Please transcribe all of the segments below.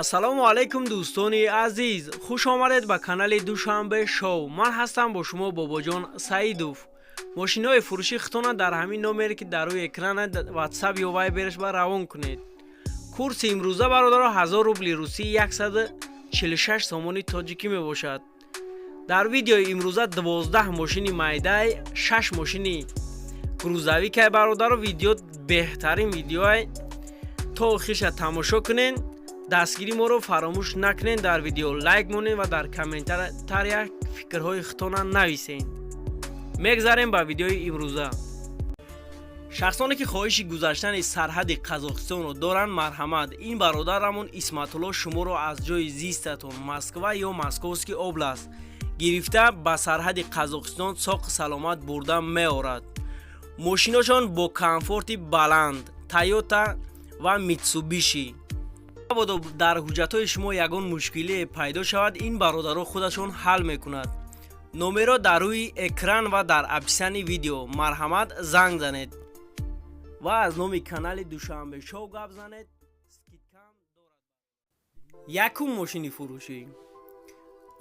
Ассалому алайкум, дӯстони азиз, хуш омадед ба канали Душанбе Шоу. Ман ҳастам бо шумо Бобоҷон Саидов. Мошинои фурӯши худтона дар ҳамин номере, ки дар рӯи экрана, Ватсап ё Вайбераш ба равон кунед. Курси имрӯза, бародаро, 1000 рубли русӣ 146 сомони тоҷикӣ мебошад. Дар видеои имрӯза 12 мошини майдай, 6 мошини грузовикай. Бародаро, видео беҳтарин видеоай, то охирша тамошо кунед. Дастгири моро фаромӯш накунед, дар видео лайк монед ва дар комментария фикрҳои худтона нависед. Мегзарем ба видеои имрӯза. Шахсоне, ки хоҳиши гузаштани сарҳади Қазоқистонро доранд, марҳамат, ин бародарамон Исматулло шуморо аз ҷои зистатон, Москва ё Московский область, гирифта, ба сарҳади Қазоқистон соқ саломат бурда меорад. Мошиношон бо комфорти баланд, Тойота ва Митсубиши. Мабодо дар ҳуҷҷатҳои шумо ягон мушкилие пайдо шавад, ин бародаро худашон ҳал мекунад. Номерро дар рӯи экран ва дар описании видео, марҳамат, занг занед ва аз номи канали Душанбе Шоу гап занед, скидкам дорад. Якум мошини фурӯшӣ: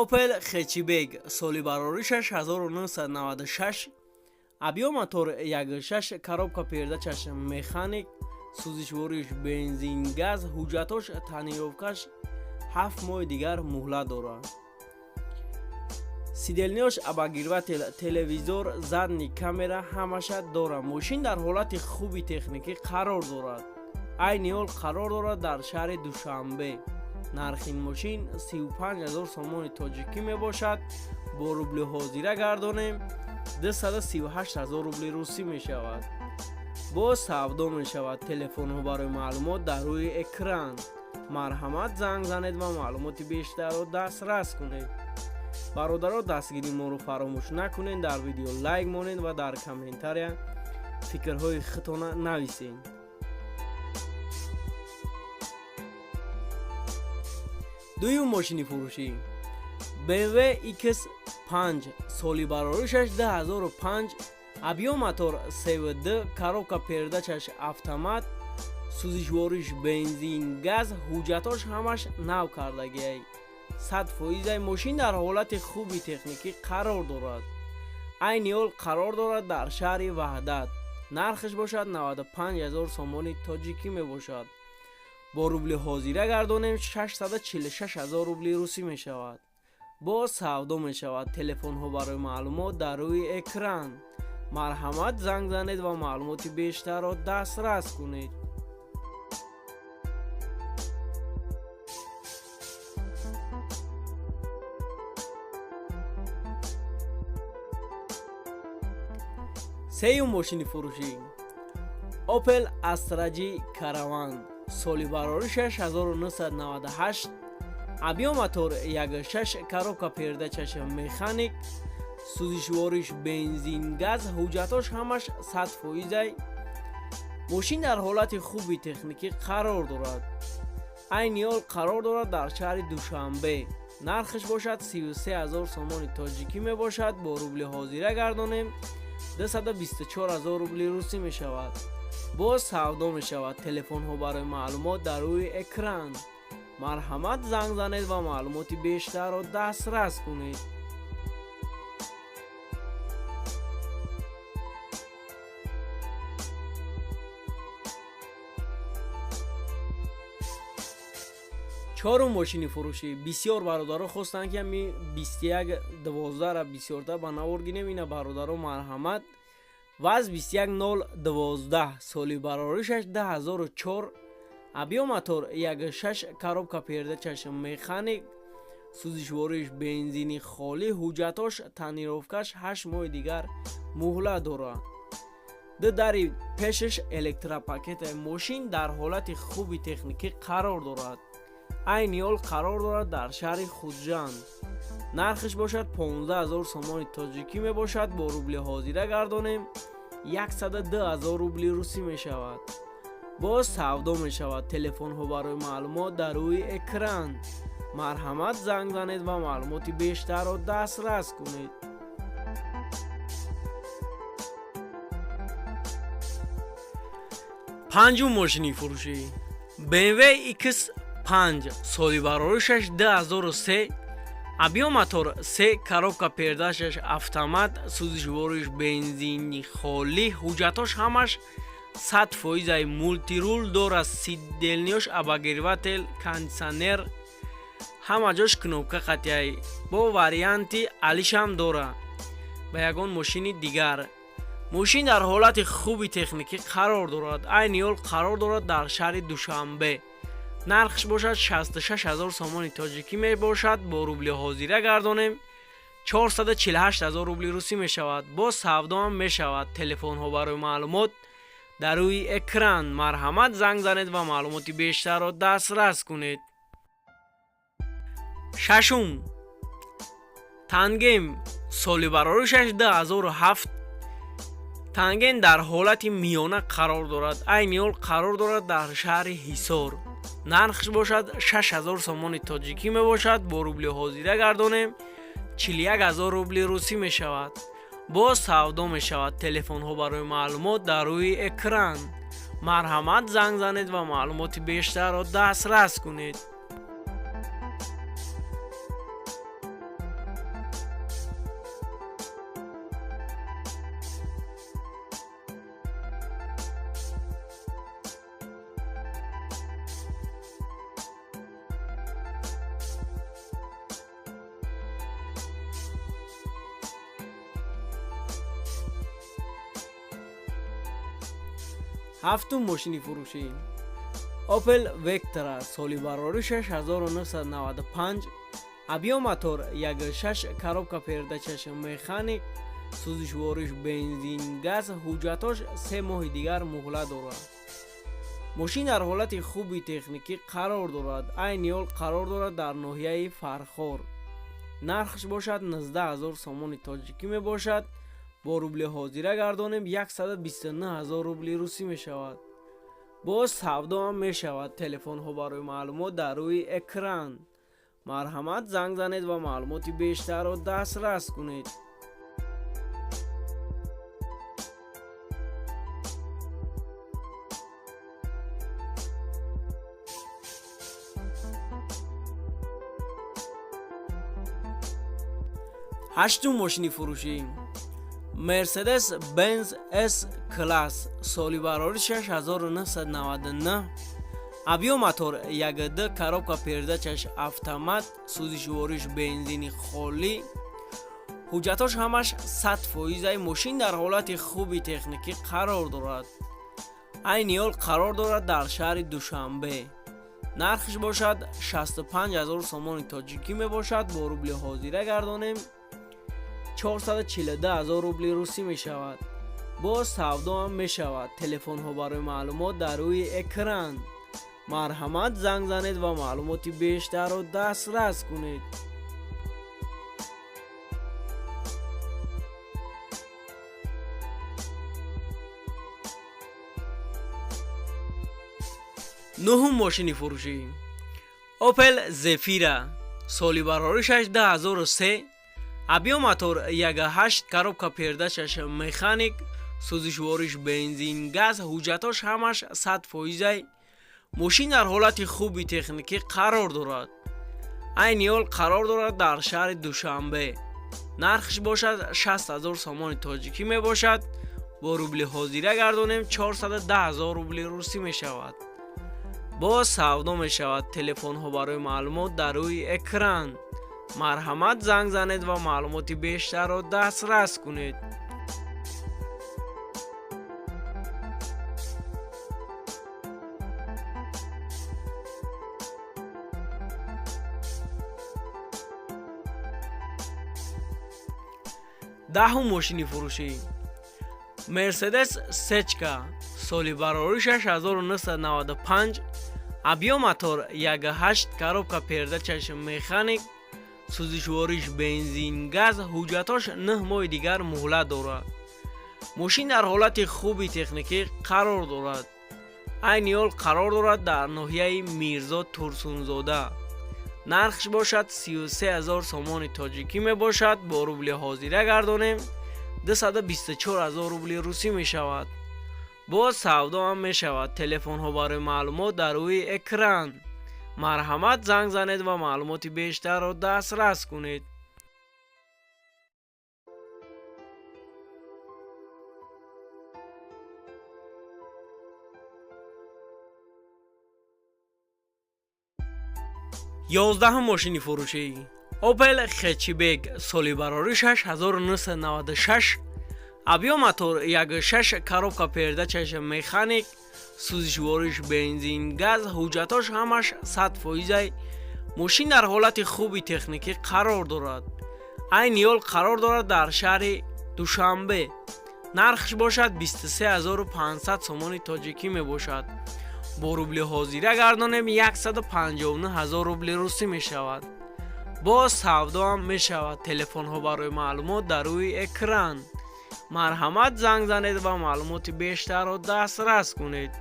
Опел хэтчбек, соли бароришаш 1996, объём мотор 1.6, коробка передачаш механик, сӯзишвориш бензин, газ, ҳуҷҷатош тонировкаш 7 моҳи дигар муҳлат дорад. Сиденьеош обогреватель, телевизор, задний камера ҳамаша дорад. Мошин дар ҳолати хуби техникӣ қарор дорад. Айни ҳол қарор дорад дар шаҳри Душанбе. Нархи ин мошин 35 ҳазор сомони тоҷикӣ мебошад. Бо рубли ҳозира гардонем, 238 ҳазор рубли русӣ мешавад. Боз савдо мешавад. Телефонҳо барои маълумот дар рӯи экран, марҳамат, занг занед ва маълумоти бештарро дастрас кунед. Бародаро, дастгири моро фаромӯш накунед, дар видео лайк монед ва дар комментария фикрҳои худтона нависед. Дуюм мошини фурӯшӣ: BMW X5, соли бароришаш 2005, объём мотор 3.2, коробка передачаш автомат, сӯзишвориш бензин, газ, ҳуҷҷатош ҳамаш нав кардагиай, 100%-ай. Мошин дар ҳолати хуби техникӣ қарор дорад. Айни ҳол қарор дорад дар шаҳри Ваҳдат. Нархаш бошад 95 ҳазор сомони тоҷикӣ мебошад. Бо рубли ҳозира гардонем, 646 ҳазор рубли русӣ мешавад. Боз савдо мешавад. Телефонҳо барои маълумот дар рӯи экран, марҳамат, занг занед ва маълумоти бештарро дастрас кунед. Сеюм мошини фурӯшӣ: Opel Astra G Caravan, соли бароришаш 1998, объём мотор 1.6, коробка передачаш механик, сӯзишвориш бензин, газ, ҳуҷҷатош ҳамаш 100%-ай. Мошин дар ҳолати хуби техникӣ қарор дорад. Айни ҳол қарор дорад дар шаҳри Душанбе. Нархаш бошад 33 ҳазор сомони тоҷикӣ мебошад. Бо рубли ҳозира гардонем, 224 ҳазор рубли русӣ мешавад. Боз савдо мешавад. Телефонҳо барои маълумот дар рӯи экран, марҳамат, занг занед ва маълумоти бештарро дастрас кунед. Чорум мошини фурӯшӣ: бисёр бародаро хостанд, ки ҳами 2112-ра бисёртар ба навор гирем. Ина, бародаро, марҳамат, ВАЗ 21012, соли бароришаш 2004, объём мотор 1.6, коробка передачаш механик, сӯзишвориш бензини холӣ, ҳуҷҷатош тонировкаш 8 моҳи дигар муҳлат дорад. Ду дари пешаш электропакета. Мошин дар ҳолати хуби техникӣ қарор дорад. Айни ҳол қарор дорад дар шаҳри Хуҷанд. Нархаш бошад 15 ҳазор сомони тоҷикӣ мебошад. Бо рубли ҳозира гардонем, 102 ҳазор рубли русӣ мешавад. Боз савдо мешавад. Телефонҳо барои маълумот дар рӯи экран, марҳамат, занг занед ва маълумоти бештарро дастрас кунед. Панҷум мошини фурӯшӣ: BMW X5. 5, соли бароришаш 2003, объём мотор 3, коробка передачаш автомат, сӯзишвориш бензини холӣ, ҳуҷҷатош ҳамаш 100%-аи, мультируль дорад, сиденьеёш обогреватель, кондитсионер, ҳама ҷош кнопка қатъяй. Бо варианти алишам дора ба ягон мошини дигар. Мошин дар ҳолати хуби техникӣ қарор дорад. Айни ҳол қарор дорад дар шаҳри Душанбе. Нархш бошад 66 ҳазор сомони тоҷикӣ мебошад. Бо рубли ҳозира гардонем, 448 ҳазор рубли русӣ мешавад. Боз савдоам мешавад. Телефонҳо барои маълумот дар рӯи экран. Марҳамат, занг занед ва маълумоти бештарро дастрас кунед. Шашум, Тангем, соли бароришаш 2007. Тангем дар ҳолати миёна қарор дорад. Айни ҳол қарор дорад дар шаҳри Ҳисор. Нархш бошад 6000 сомони тоҷикӣ мебошад. Бо рубли ҳозира гардонем, 41 ҳазор рубли русӣ мешавад. Боз савдо мешавад. Телефонҳо барои маълумот дар рӯи экран. Марҳамат, занг занед ва маълумоти бештарро дастрас кунед. Ҳафтум мошини фурӯшӣ, Опел Вектра, соли бароришаш 1995, объём мотор 1.6, коробка передачаш механик, сӯзишвориш бензин газ, ҳуҷҷатош 3 моҳи дигар муҳлат дорад. Мошин дар ҳолати хуби техникӣ қарор дорад. Айни ҳол қарор дорад дар ноҳияи Фархор. Нархш бошад 19 ҳазор сомони тоҷикӣ мебошад. Бо рубли ҳозира гардонем, 129 ҳазор рубли русӣ мешавад. Боз савдоам мешавад. Телефонҳо барои маълумот дар рӯи экран. Марҳамат, занг занед ва маълумоти бештарро дастрас кунед. Ҳаштум мошини фурӯшӣ, Мерседес Бенз С класс, соли бароришаш 1999, объём мотор 1.2, коробка передачаш автомат, сӯзишвориш бензини холӣ, ҳуҷҷатош ҳамаш 100%-аи. Мошин дар ҳолати хуби техникӣ қарор дорад. Айни ҳол қарор дорад дар шаҳри Душанбе. Нархш бошад 65 ҳазор сомони тоҷикӣ мебошад. Бо рубли ҳозира гардонем, 442 ҳазор рубли русӣ мешавад. Боз савдоам мешавад. Телефонҳо барои маълумот дар рӯи экран. Марҳамат, занг занед ва маълумоти бештарро дастрас кунед. Нуҳум мошини фурӯшӣ, Опел Зефира, соли бароришаш 2003, объём мотор 1.8, коробка передачаш механик, сӯзишвориш бензин газ, ҳуҷҷатош ҳамаш 100%-ай. Мошин дар ҳолати хуби техникӣ қарор дорад. Айни ҳол қарор дорад дар шаҳри Душанбе. Нархш бошад 60 ҳазор сомони тоҷикӣ мебошад. Бо рубли ҳозира гардонем, 410 ҳазор рубли русӣ мешавад. Боз савдо мешавад. Телефонҳо барои маълумот дар рӯи экран. Марҳамат, занг занед ва маълумоти бештарро дастрас кунед. Даҳум мошини фурӯшӣ, Мерседес Сечка, соли бароришаш 1995, объём мотор 1.8, коробка передачаш механик, сӯзишвориш бензин газ, ҳуҷҷатош 9 моҳи дигар муҳлат дорад. Мошин дар ҳолати хуби техникӣ қарор дорад. Айни ҳол қарор дорад дар ноҳияи Мирзо Турсунзода. Нархш бошад 33 ҳазор сомони тоҷикӣ мебошад. Бо рубли ҳозира гардонем, 224 ҳазор рубли русӣ мешавад. Боз савдоам мешавад. Телефонҳо барои маълумот дар рӯи экран. Марҳамат, занг занед ва маълумоти бештарро дастрас кунед. 11-ум мошини фурӯшӣ: Опел Хетчбек, соли бароришаш 1996, объём мотор 1.6, коробка передачаш механик, сӯзишвориш бензин, газ, ҳуҷҷатош ҳамаш 100 фоизай. Мошин дар ҳолати хуби техникӣ қарор дорад. Айни ҳол қарор дорад дар шаҳри Душанбе. Нархш бошад 23 500 сомони тоҷикӣ мебошад. Бо рубли ҳозира гардонем, 159 ҳазор рубли русӣ мешавад. Боз савдоам мешавад. Телефонҳо барои маълумот дар рӯи экран. Марҳамат, занг занед ва маълумоти бештарро дастрас кунед.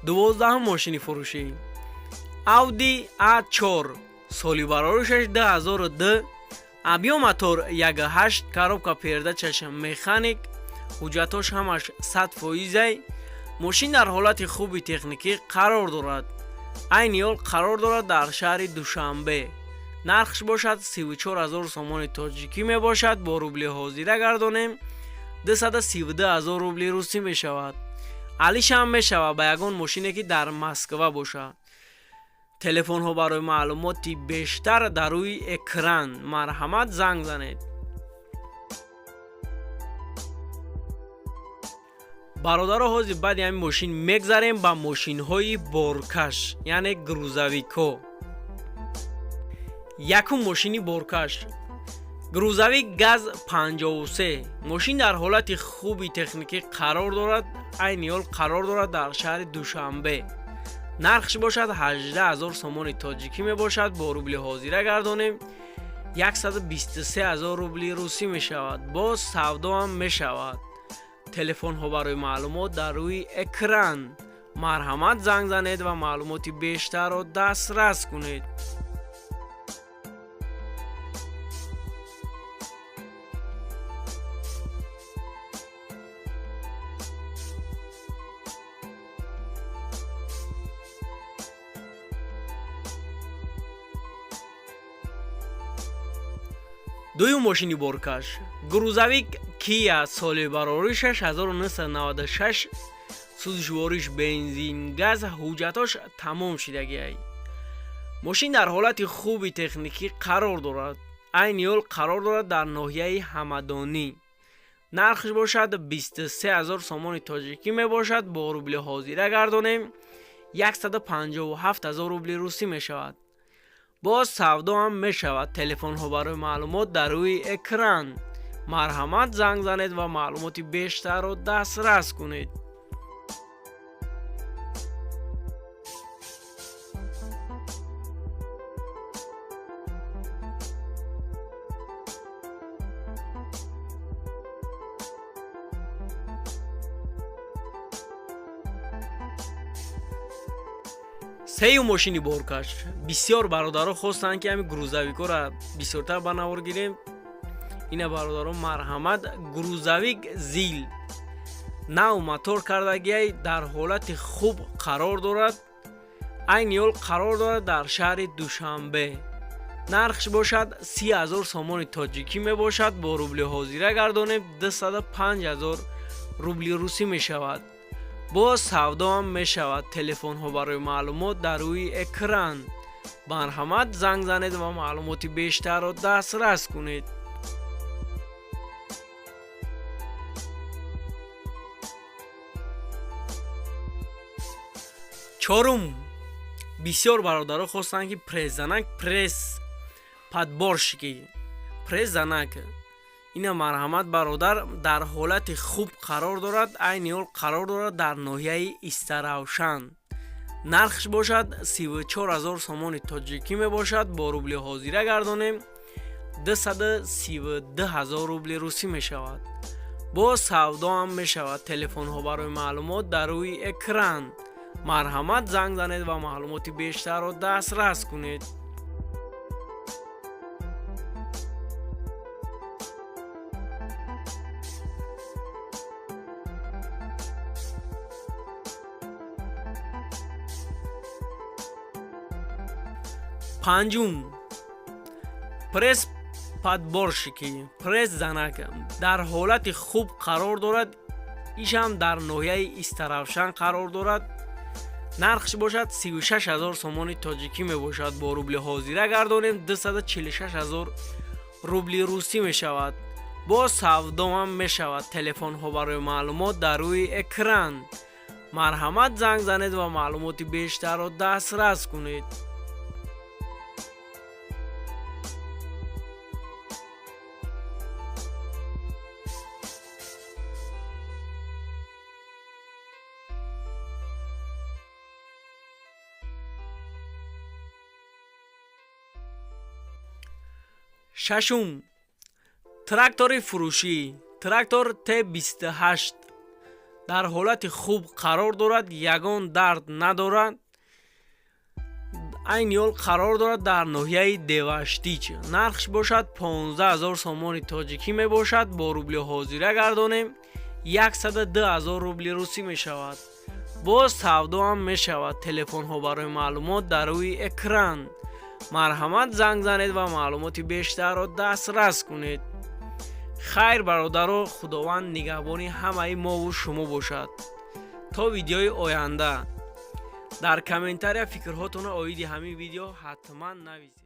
12-ум мошини фурӯшӣ: Audi A4, соли бароришаш 2002, объём мотор 1.8, коробка передачаш механик, ҳуҷҷатош ҳамаш 100 фоизай. Мошин дар ҳолати хуби техникӣ қарор дорад. Айни ҳол қарор дорад дар шаҳри Душанбе. Нархш бошад 34 ҳазор сомони тоҷикӣ мебошад. Бо рубли ҳозира гардонем, 232 ҳазор рубли русӣ мешавад. Алишам мешавад ба ягон мошине, ки дар Москва бошад. Телефонҳо барои маълумоти бештар дар рӯи экран. Марҳамат, занг занед. Бародаро, ҳозир баъди ҳамин мошин мегзарем ба мошинҳои боркаш, яъне грузовикҳо. Якум мошини боркаш: грузовик ГАЗ 53. Мошин дар ҳолати хуби техникӣ қарор дорад. Айни ҳол қарор дорад дар шаҳри Душанбе. Нархш бошад 18 ҳазор сомони тоҷикӣ мебошад. Бо рубли ҳозира гардонем, 123 ҳазор рубли русӣ мешавад. Боз савдоам мешавад. Телефонҳо барои маълумот дар рӯи экран. Марҳамат, занг занед ва маълумоти бештарро дастрас кунед. Дуюм мошини боркаш: грузовик Кия, соли бароришаш 1996, сӯзишвориш бензин, газ, ҳуҷҷатош тамом шидагиай. Мошин дар ҳолати хуби техникӣ қарор дорад. Айни ҳол қарор дорад дар ноҳияи Ҳамадонӣ. Нархш бошад 23 ҳазор сомони тоҷикӣ мебошад. Бо рубли ҳозира гардонем, 157 ҳазор рубли русӣ мешавад. Боз савдоам мешавад. Телефонҳо барои маълумот дар рӯи экран. Марҳамат, занг занед ва маълумоти бештарро дастрас кунед. Сеюм мошини боркаш. Бисёр бародаро хостанд, ки ҳамин грузовикҳоро бисёртар ба навор гирем. Ина, бародаро, марҳамат, грузовик ЗИЛ, нав мотор кардагиай, дар ҳолати хуб қарор дорад. Айни ҳол қарор дорад дар шаҳри Душанбе. Нархш бошад 30 ҳазор сомони тоҷикӣ мебошад. Бо рубли ҳозира гардонем, 205 ҳазор рубли русӣ мешавад. Боз савдоам мешавад. Телефонҳо барои маълумот дар рӯи экран. Марҳамат, занг занед ва маълумоти бештарро дастрас кунед. Чорум: бисёр бародаро хостанд, ки пресс-занак, пресс подборщики, пресс-занак. Ина, марҳамат, бародар, дар ҳолати хуб қарор дорад. Айни ҳол қарор дорад дар ноҳияи Истаравшан. Нархш бошад 34 ҳазор сомони тоҷикӣ мебошад. Бо рубли ҳозира гардонем, 232 ҳазор рубли русӣ мешавад. Боз савдоам мешавад. Телефонҳо барои маълумот дар рӯи экран. Марҳамат, занг занед ва маълумоти бештарро дастрас кунед. Панҷум, пресс-подборщики, пресс занак дар ҳолати хуб қарор дорад. Ишам дар ноҳияи Истаравшан қарор дорад. Нархш бошад 36 ҳазор сомони тоҷикӣ мебошад. Бо рубли ҳозира гардонем, 246 ҳазор рубли русӣ мешавад. Боз савдоам мешавад. Телефонҳо барои маълумот дар рӯи экран. Марҳамат, занг занед ва маълумоти бештарро дастрас кунед. Шашум, трактори фурӯшӣ, трактор Т28 дар ҳолати хуб қарор дорад, ягон дард надорад. Айни ҳол қарор дорад дар ноҳияи Деваштич. Нархш бошад 15 ҳазор сомони тоҷикӣ мебошад. Бо рубли ҳозира гардонем, 102 ҳазор рубли русӣ мешавад. Боз савдоам мешавад. Телефонҳо барои маълумот дар рӯи экран. Марҳамат, занг занед ва маълумоти бештарро дастрас кунед. Хайр, бародаро, Худованд нигаҳбони ҳамаи мову шумо бошад. То видеои оянда. Дар комментария фикрҳотонро оиди ҳамин видео ҳатман нависед.